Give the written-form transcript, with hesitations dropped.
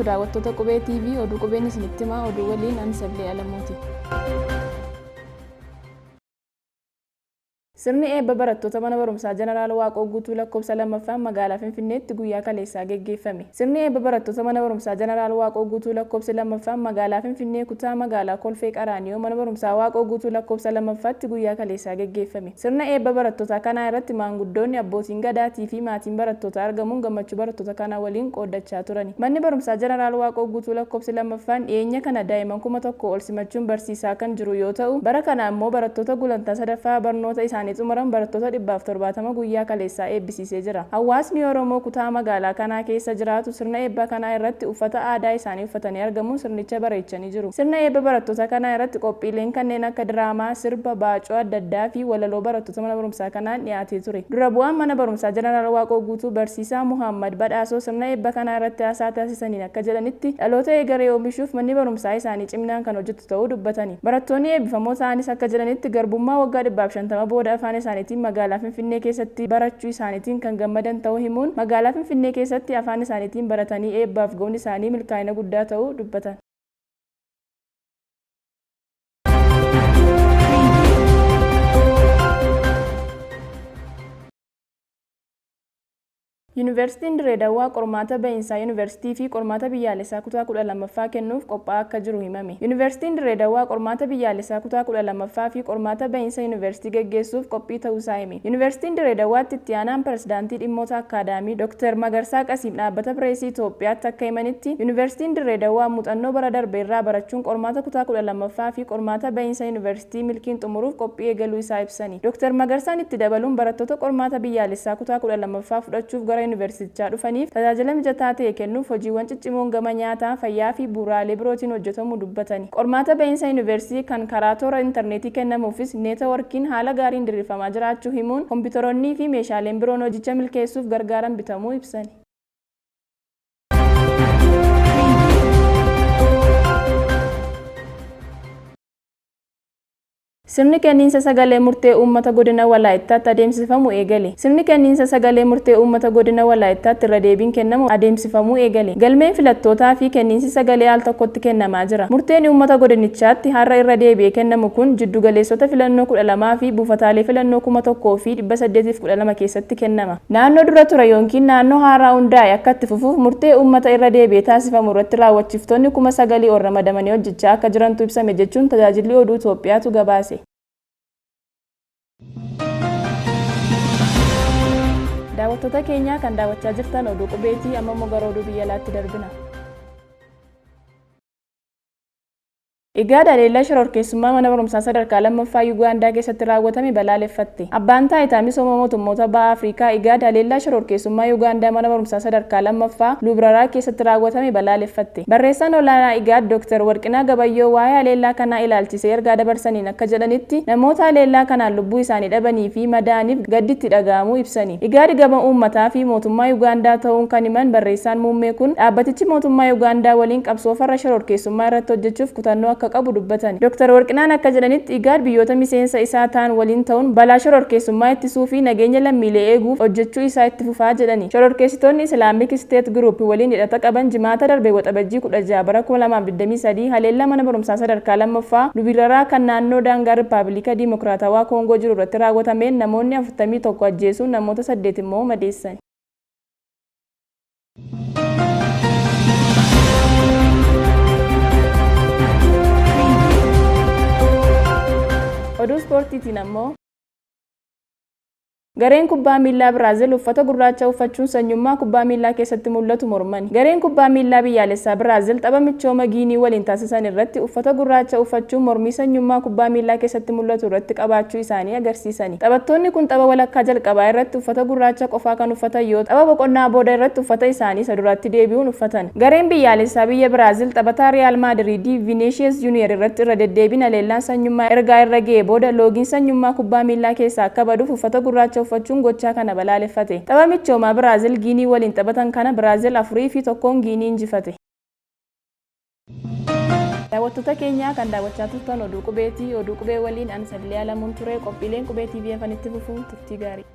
jirtu daawwattoota Qubee TV, oduu Qubeen isinitti himaa, oduu waliin ani Sablee Alamuuti. Sirni eebba barattoota mana barumsaa Janaraal Waaqoo Guutuu lakkoofsa 2ffaan magaalaa Finfinneetti guyyaa kaleessaa geggeeffame. Sirni eebba barattoota mana barumsaa Janaraal Waaqoo Guutuu lakkoofsi 2ffaan magaalaa Finfinnee kutaa magaalaa Kolfee Qaraaniyoo mana barumsaa Waaqoo Guutuu lakkoofsa 2ffaatti guyyaa kaleessaa geggeeffame. Sirna eebba barattootaa kanaa irratti maanguddoonni, abbootiin Gadaa tii fi maatiin barattootaa argamuun gammachuu barattoota kanaa waliin qooddachaa turani. Manni barumsaa Janaraal Waaqoo Guutuu lakkoofsi 2ffaan dhiyeenya kana daa'imman 1000 ol simachuun barsiisaa kan jiru yoo ta'u, bara kana ammoo barattoota gulantaa 3ffaa barnoota isaanii xumuran barattoota 170 guyyaa kaleessaa eebbisiisee jira. Hawaasni Oromoo kutaa magaalaa kanaa keessa jiraatu sirna eebba kanaa irratti uffata aadaa isaanii uffatanii argamuun sirnicha bareechanii jiru. Sirna eebba barattoota kanaa irratti qophiileen kanneen akka diraamaa, sirba, baacoo adda addaa fi walaloo barattoota mana barumsaa kanaan dhiyaatee ture. Dura bu'aan mana barumsaa Janaraal Waaqoo Guutuu Barsiisaa Muhaammad Badhaasoo sirna eebba kanaa irratti haasaa taasisaniin akka jedhanitti, dhaloota eegaree oomishuuf manni barumsaa isaanii ciminaan kan hojjetu ta'uu dubbatani. Barattoonni eebbifamoo ta'anis akka jedhanitti, garbummaa waggaa 150 booda afaan isaaniitiin magaalaa Finfinnee keessatti barachuu isaaniitiin kan gammadan ta'uu himuun, magaalaa Finfinnee keessatti afaan isaaniitiin baratanii eebbaaf ga'uun isaanii milkaa'ina guddaa ta'uu dubbatan. Yuunivarsiitiin Dirree Dawaa qormaata bahiinsaa Yuunivarsiitii fi qormaata biyyaalessaa kutaa 12ffaa kennuuf qophaa'aa akka jiru himame. Yuunivarsiitiin Dirree Dawaa qormaata biyyaalessaa kutaa 12ffaa fi qormaata bahiinsa Yuunivarsiitii gaggeessuuf qophii ta'uusaa hime. Yuunivarsiitiin Dirree Dawaatti Itti Aanaan Pirezidaantii Dhimmoota Akkaadaamii Dr. Magarsaa Qasiim Dhaabbata Pireesii Itoophiyaatti akka himanitti, Yuunivarsiitiin Dirree Dawaa muuxannoo bara darbe irraa barachuun qormaata kutaa 12ffaa fi qormaata bahiinsa Yuunivarsiitii milkiin xumuruuf qophii eegaluu isaa ibsani. Dr. Magarsaan itti dabaluun barattoota qormaata biyyaalessaa kutaa 12ffaa fudhachuuf gara Yuunivarsiitichaa dhufaniif tajaajila mijataa ta'e kennuuf hojiiwwan ciccimoon gama nyaataa, fayyaa fi bu'uuraalee birootiin hojjetamuu dubbatani. Qormaata bahiinsa Yuunivarsiitii kan karaa toora intarneetii kennamuufis neetaworkiin haala gaariin diriirfamaa jiraachuu himuun kompiitaroonnii fi meeshaaleen biroon hojicha milkeessuuf gargaaran bitamuu ibsani. Sirni kenniinsa sagalee murtee uummata Godina Walaayittaatti adeemsifamu eegale. Sirni kenniinsa sagalee murtee uummata Godina Walaayittaatti irra deebiin kennamu adeemsifamuu eegale. Galmeen filattootaa fi kenniinsi sagalee al tokkotti kennamaa jira. Murteen uummata godinichaatti har'a irra deebi'ee kennamu kun jiddu galeessota filannoo 12 fi buufataalee filannoo 1812 keessatti kennama. Naannoo dura ture yoonkiin naannoo haaraa hundaa'e akka itti fufuuf murtee uummata irra deebi'ee taasifamu irratti raawwachiiftoonni 9,000 ol ramadamanii hojjechaa akka jirantu ibsame jechuun Tajaajilli Oduu Itoophiyaatu gabaase. Daawwattoota keenyaa kan daawwachaa jirtan oduu qubeetii amma immoo gara oduu biyya alaatti darbina. IGAD haleellaa shororkeessummaa mana barumsaa sadarkaa lammaffaa Yugaandaa keessatti raawwatame balaaleffatte. Abbaan Taayitaa Misooma Mootummoota Baha Afrikaa IGAD haleellaa shororkeessummaa Yugaandaa mana barumsaa sadarkaa lammaffaa Luubraraa keessatti raawwatame balaaleffatte. Barreessaan Olaanaa IGAD Dr. Warqinaa Gabayyoo waa'ee haleellaa kanaa ilaalchisee ergaa dabarsaniin akka jedhanitti, namoota haleellaa kanaan lubbuu isaanii dhabanii fi madaa'aniif gaddi itti dhaga'amuu ibsani. IGAD gama uummataa fi mootummaa Yugaandaa ta'uun kan himan barreessaan muummee kun, dhaabbatichi mootummaa Yugaandaa waliin qabsoo farra shororkeessummaa irratti hojjechuuf kutannoo akka qabu dubbatani. Dr. Warqinaan akka jedhanitti IGAD biyyoota miseensa isaa ta'an waliin ta'uun balaa shororkeessummaa ittisuu fi nageenya lammiilee eeguuf hojjechuu isaa itti fufaa jedhani. Shororkeessitoonni Islaamic State Group waliin hidhata qaban Jimaata darbe Waxabajjii 16 bara 2023 haleellaa mana barumsaa sadarkaa lammaffaa Lubiraraa kan naannoo daangaa Rippaabilika Diimokiraatawaa Koongoo jiru irratti raawwatameen namoonni 41 ajjeesuun namoota 8 immoo madeessani. Oduu ispoortiitiin ammoo. Gareen kubbaa miillaa Biraazil uffata gurraacha uffachuun sanyummaa kubbaa miillaa keessatti mul'atu mormani. Gareen kubbaa miillaa biyyaalessaa Biraazil tapha michooma Giinii waliin taasisan irratti uffata gurraacha uffachuun mormii sanyummaa kubbaa miillaa keessatti mul'atu irratti qabaachuu isaanii agarsiisani. Taphattoonni kun tapha walakkaa jalqabaa irratti uffata gurraacha qofaa kan uffatan yoo tapha boqonnaa booda irratti uffata isaanii isa duraatti deebi'uun uffatan. Gareen biyyaalessaa biyya Biraazil taphataa Riyaal Maadiriidii Vineeshiyees Juuniyer irratti irra deddeebiin haleellaan sanyummaa ergaa irra ga'ee booda loogiin sanyummaa kubbaa miillaa keessaa akka baduuf uffata gurraacha uffachuun gochaa kana balaaleffate. Tapha michoomaa Biraazil Giinii waliin taphatan kana Biraazil 4 fi 1n Giinii injifate. Daawwattoota keenya kan daawwachaa turtan oduu qubeeti. Oduu qubee waliin ani Sabilee Alamuun ture. Qophiileen Qubee TV hafan itti fufu. Turtii gaarii.